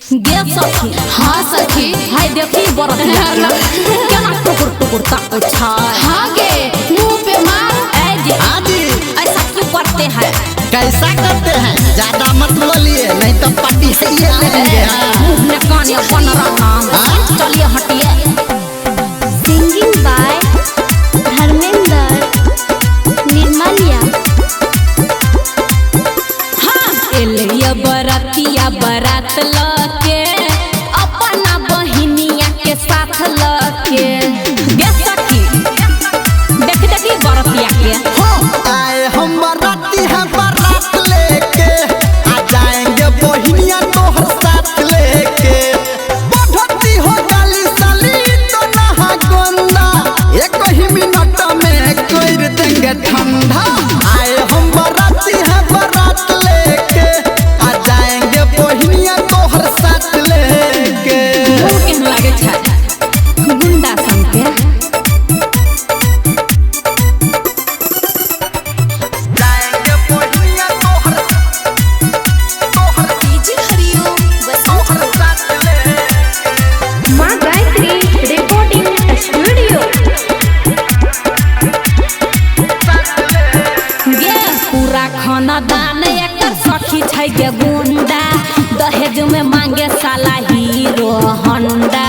गे सखी। हाँ सखी। हाय देखी बरतिया केना टुकुर टुकुर ताकै छै। हाँ गे मुंह पे मार। ए जी, हाँ जी। ऐसा क्यों करते हैं? कैसा करते हैं, ज्यादा मत बोलिए नहीं तो पट्टी से ये लेंगे। हाँ। मुंह में काने बन रहा। हाँ? चलिए हटिए। सिंगिंग बाय धर्मेंद्र निर्मलिया। हाँ एलिया बरतिया बरात लके अपना बहिनिया के साथ लके। गे सखी देख देखी बरतिया के। हो आए हम बराती हैं बारात लेके, आ जाएंगे बहिनिया तोहर साथ लेके। बढ़ती हो गाली साली तो नहा गोंदा, एक ही मिनट में कर देंगे ठंडा। आए हम बराती हैं बारात लेके, आ जाएंगे बहिनिया तोहर साथ लेके। मुंह केहन लागे छै गुंडा सन के। जाएंगे बहिनिया तोहर तोहर डीजे हरिओम बसंत। तोहर साथ लेके। माँ गायत्री रिकॉर्डिंग स्टूडियो। गे पूरा खानदान एकर सखी छै गे गुंडा, दहेज में मांगे साला हीरो होंडा।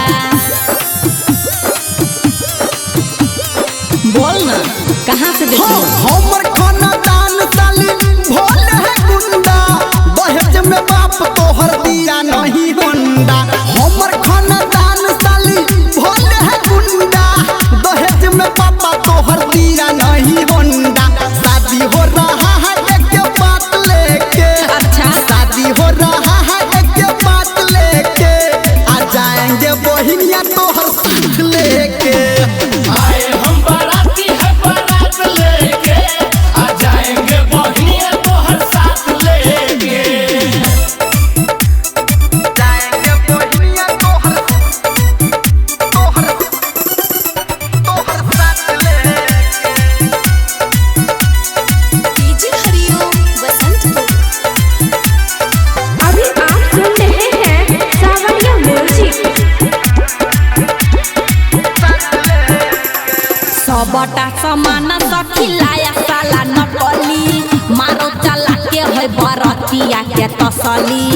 बोल ना कहाँ से हो देखी? हमर खानदान साली भोले है गुंडा, दहेज में बाप तोहर दिया नहीं होंडा। हमर खानदान साली भोले है गुंडा, दहेज में पापा तोहर दिया नहीं होंडा। शादी हो रहा है एक बात लेके। अच्छा। शादी हो रहा है एक बात लेके, आ जाएंगे बहिनिया तोहर साथ लेके। आए हम बाराती है बारात लेके, आ जाएंगे बहिनिया तोहर साथ लेके। जाएंगे बहिनिया तोहर तोहर तोहर साथ लेके। डीजे हरिओम बसंत। अभी आप सुन रहे हैं सावरिया म्यूजिक। सबटा सामान सखी लाया साला नकली, मारो चला के है बरतिया के तसली।